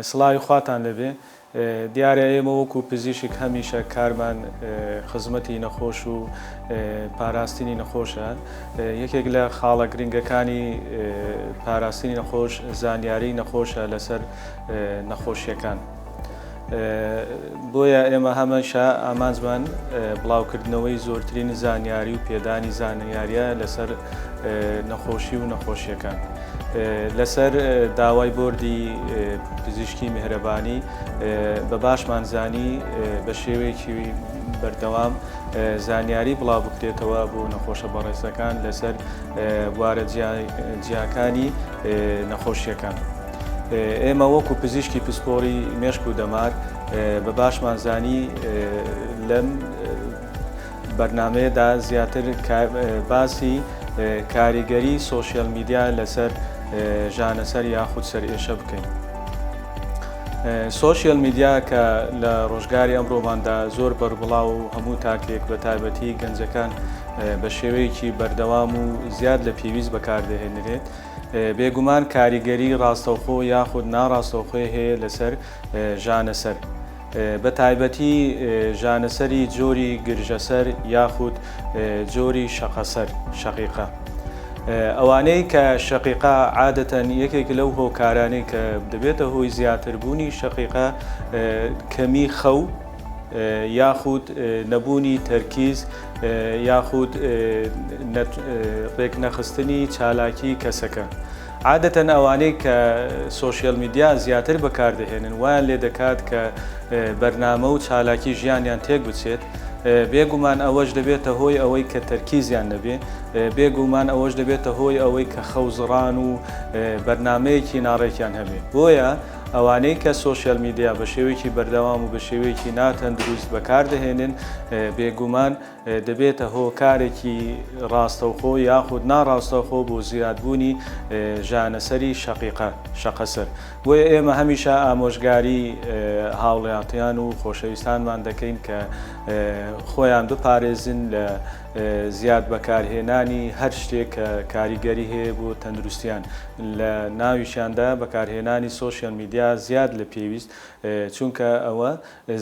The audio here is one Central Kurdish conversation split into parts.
سڵاوی خواتان لێبێ. دیارە ئێمە وەکو پزیشک هەمیشە کارمان خزمەتی نەخۆش و پاراستنی نەخۆشە. یەکێک لە خاڵە گرنگەکانی پاراستنی نەخۆش زانیاری نەخۆشە لەسەر نەخۆشیەکان. بۆیە ئێمە هەمەشە ئامانجمان بڵاوکردنەوەی زۆرترین زانیاری و پێدانی زانیاریە لەسەر نەخۆشی و نەخۆشیەکان. لەسەر داوای بۆردی پزیشکی میهرەبانی بە باشمان زانی بە شێوەیەکی بەردەوام زانیاری بڵاو بکرێتەوە بۆ نەخۆشە بەڕێزەکان لەسەر بوارە جیاکانی نەخۆشیەکان. ئێمە وەکو پزیشکی پسپۆڕی مێشک و دەمار بە باشمان زانی لەم بەرنامەیەدا زیاتر باسی کاریگەری سۆشیال میدیا لەسەر ژانەسەر یاخود سەرئێشە بکەین. سۆشیال میدیا کە لە ڕۆژگاری ئەمڕۆماندا زۆر بەربڵاو و هەموو تاکێک بە تایبەتی گەنجەکان بە شێوەیەکی بەردەوام و زیاد لە پێویست بەکاردەهێنرێت، بێگومان کاریگەری ڕاستەوخۆ یاخود ناڕاستەوخۆی هەیە لەسەر ژانەسەر، بە تایبەتی ژانەسەری جۆری گرژەسەر یاخود جۆری شەقەسەر، شەقیقە. ئەوانەی کە شەقیقە عادەتەن یەکێک لەو هۆکارانەی کە دەبێتە هۆی زیاتربوونی شەقیقە کەمی خەو یاخود نەبوونی تەرکیز یاخود ڕێکنەخستنی چالاکی کەسەکە. عادەتەن ئەوانەی کە سۆشیال میدیا زیاتر بەکاردەهێنن وایان لێدەکات کە بەرنامە و چالاکی ژیانیان تێک بچێت، بێگومان ئەوەش دەبێتە هۆی ئەوەی کە تەرکیزیان نەبێ، بێگومان ئەوەش دەبێتە هۆی ئەوەی کە خەوزڕان و بەرنامەیەکی ناڕێکیان هەبێ. بۆیە ئەوانەی کە سۆشیال میدیا بە شێوەیەکی بەردەوام و بە شێوەیەکی ناتەندروست بەکاردەهێنن بێگومان دەبێتە هۆکارێکی ڕاستەوخۆ یاخود ناڕاستەوخۆ بۆ زیادبوونی ژانەسەری شەقیقە، شەقەسەر. بۆیە ئێمە هەمیشە ئامۆژگاری هاوڵاتیان و خۆشەویستانمان دەکەین کە خۆیان بپارێزن لە زیاد بەکارهێنانی هەر شتێک کە کاریگەری هەیە بۆ تەندروستیان، لە ناویشیاندا بەکارهێنانی سۆشیال میدیا زیاد لە پێویست، چونکە ئەوە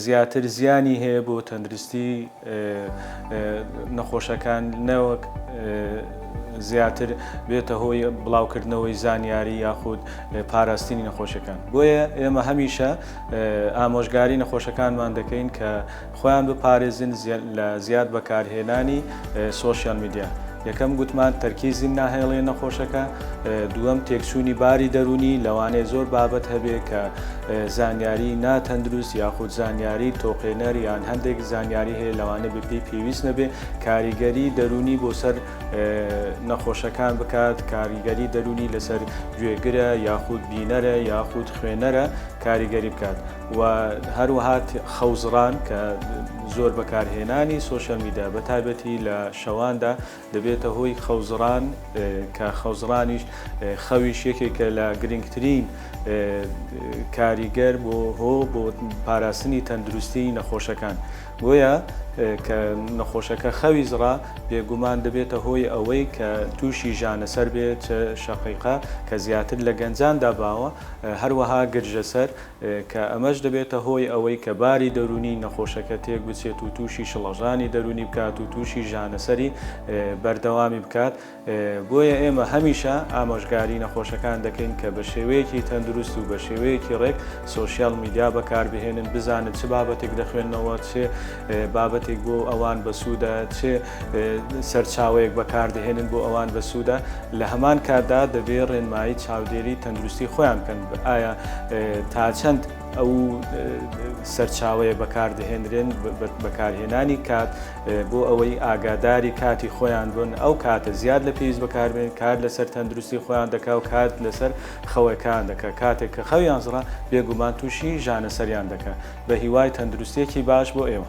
زیاتر زیانی هەیە بۆ تەندروستی نەخۆشەکان نەوەک زیاتر بێتە هۆی بڵاوکردنەوەی زانیاری یاخود پاراستنی نەخۆشەکان. بۆیە ئێمە هەمیشە ئامۆژگاری نەخۆشەکانمان دەکەین کە خۆیان بپارێزن لە زیاد بەکارهێنانی سۆشیال میدیا. یەکەم گوتمان تەرکیزی ناهێڵێ نەخۆشەکە، دووەم تێکچوونی باری دەروونی، لەوانەیە زۆر بابەت هەبێ کە زانیاری ناتەندروست یاخود زانیاری تۆقێنەر یان هەندێک زانیاری هەیە لەوانەیە بەپێی پێویست نەبێ کاریگەری دەروونی بۆ سەر نەخۆشەکان بکات، کاریگەری دەروونی لەسەر گوێگرە یاخود بینەرە یاخود خوێنەرە کاریگەری بکات و هەروەها خەوزڕان کە زۆر بەکارهێنانی سۆشیال میدیا بە تایبەتی لە شەواندا دەبێتە هۆی خەوزڕان کە خەوزڕانیش خەویش یەکێکە لە گرنگترین کاریگەر بۆ هۆ بۆ پاراستنی تەندروستی نەخۆشەکان بۆیە کە نەخۆشەکە خەوی زڕا بێگومان دەبێتە هۆی ئەوەی کە تووشی ژانەسەر بێت چ شەقیقە کە زیاتر لە گەنجاندا باوە هەروەها گرژەسەر کە ئەمەش دەبێتە هۆی ئەوەی کە باری دەروونی نەخۆشەکە تێک بچێت و تووشی شڵەژانی دەروونی بکات و تووشی ژانەسەری بەردەوامی بکات، بۆیە ئێمە هەمیشە ئامۆژگاری نەخۆشەکان دەکەین کە بە شێوەیەکی تەندروست و بە شێوەیەکی ڕێک سۆشیال میدیا بەکاربهێنن، بزانن چ بابەتێک دەخوێننەوە، چ بابەتێک بۆ ئەوان بەسوودە، چ سەرچاوەیەک بەکاردەهێنن بۆ ئەوان بەسوودە، لە هەمان کاتدا دەبێ ڕێنمایی چاودێری تەندروستی خۆیان بکەن، ئایا تا چەند ئەو سەرچاوەیە بەکاردەهێنرێن، بەکارهێنانی کات بۆ ئەوەی ئاگاداری کاتی خۆیان بن، ئەو کاتە زیاد لە پێویست بەکاربێن، کار لەسەر تەندروستی خۆیان دەکا و کار لەسەر خەوەکان دەکا، کاتێک کە خەویان زڕا بێگومان تووشی ژانەسەریان دەکا. بە هیوای تەندروستیەکی باش بۆ ئێوە.